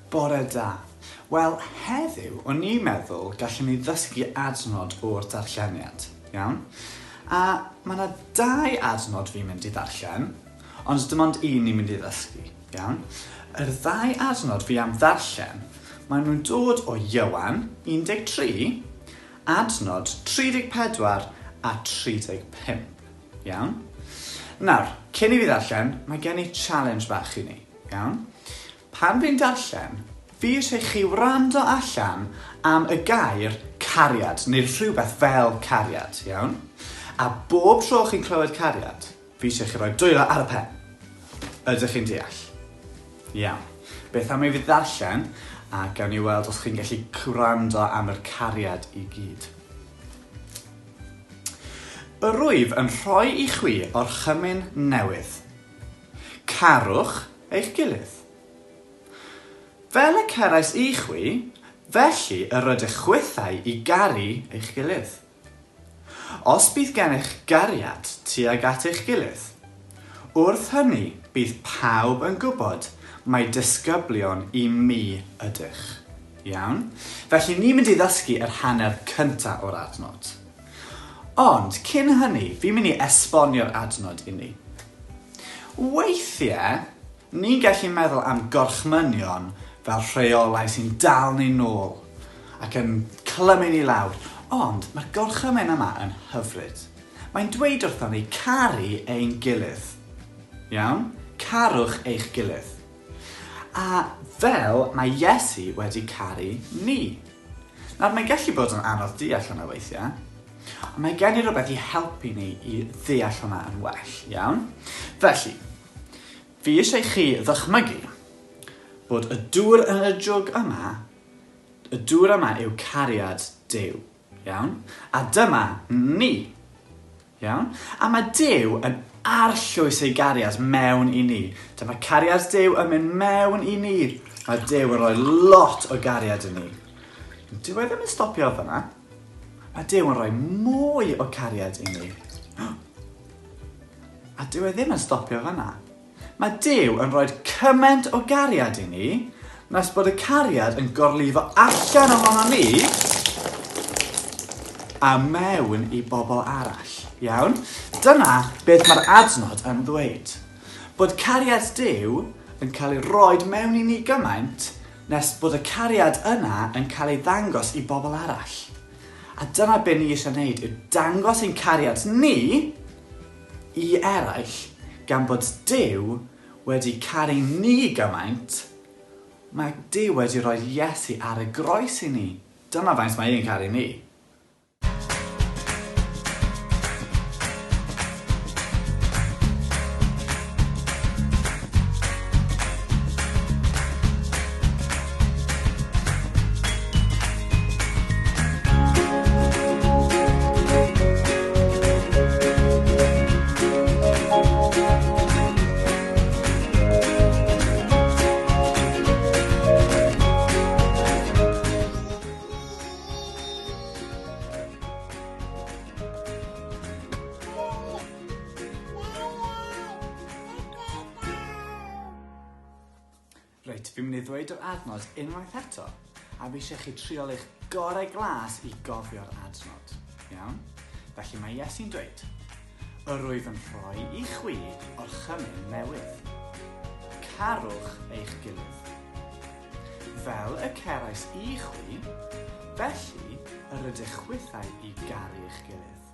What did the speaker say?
Bore da. Wel, heddiw, o'n i'n meddwl gallwn ni ddysgu adnod o'r darlleniad, iawn? A mae yna dau adnod fi'n mynd i ddarllen, ond dim ond un ni'n mynd i ddysgu, iawn? Yr ddau adnod fi am ddarllen, maen nhw'n dod o Ioan 13, adnod 34 a 35, iawn? Nawr, cyn i fi ddarllen, mae gen i challenge bach i ni, iawn? Pan fi'n darllen, fi eisiau chi wrando allan am y gair cariad, neu rhywbeth fel cariad, iawn? A bob tro chi'n clywed cariad, fi eisiau chi roi dwylo ar y pen. Ydych chi'n deall? Iawn. Beth am i fi ddarllen, a gawn ni weld os chi'n gallu gwrando am yr cariad i gyd. Yr wyf yn rhoi i chwi orchymyn newydd. Carwch eich gilydd. Fel y cerais i chwi, felly yr ydych chwithau i garu eich gilydd. Os bydd gennych gariad tuag at eich gilydd, wrth hynny bydd pawb yn gwybod mai disgyblion i mi ydych. Iawn? Felly ni'n mynd i ddysgu yr hanner cynta o'r adnod. Ond cyn hynny, fi'n mynd i esbonio'r adnod i ni. Weithiau, ni'n gallu meddwl am gorchmynion fel rheolau sy'n dal ni nôl ac yn clymu ni lawr, ond mae'r gorchymyn yma yn hyfryd. Mae'n dweud wrthon ni caru ein gilydd. Iawn? Carwch eich gilydd. A fel mae Iesu wedi caru ni. Nawr, mae'n gallu bod yn anodd deall hwnna weithiau, ond mae gen i rhywbeth i helpu ni i ddeall hwnna yn well, iawn? Felly, fi eisiau chi ddychmygu bod y dŵr yn y jwg yma, y dŵr yma yw cariad Duw, iawn? A dyma ni. Iawn? A mae Duw yn arllwys ei gariad mewn i ni. Dyma cariad Duw yn mynd mewn i ni. Mae Duw yn rhoi lot o gariad i ni. Dyw e ddim yn stopio fyna. Mae Duw yn rhoi mwy o cariad i ni. A dyw e ddim yn stopio fyna. Mae Duw yn rhoi cymaint o gariad i ni nes bod y cariad yn gorlifo allan ohono ni a mewn i bobl arall. Iawn? Dyna beth mae'r adnod yn ddweud. Bod cariad Duw yn cael ei roed mewn i ni gymaint nes bod y cariad yna yn cael ei ddangos i bobl arall. A dyna be ni eisiau wneud yw dangos ein cariad ni i eraill, gan bod Duw wedi caru ni gymaint, mae Duw wedi rhoi Iesu ar y groes i ni. Dyma faint mae e'n caru ni. Reit, fi'n mynd i ddweud yr adnod unwaith eto, a fi eisiau chi trial eich gorau glas i gofio'r adnod. Iawn? Felly mae Iesu'n dweud, Yr wyf yn rhoi i chwi orchymyn newydd. Carwch eich gilydd. Fel y cerais i chwi, felly yr ydych chwithau i garu eich gilydd.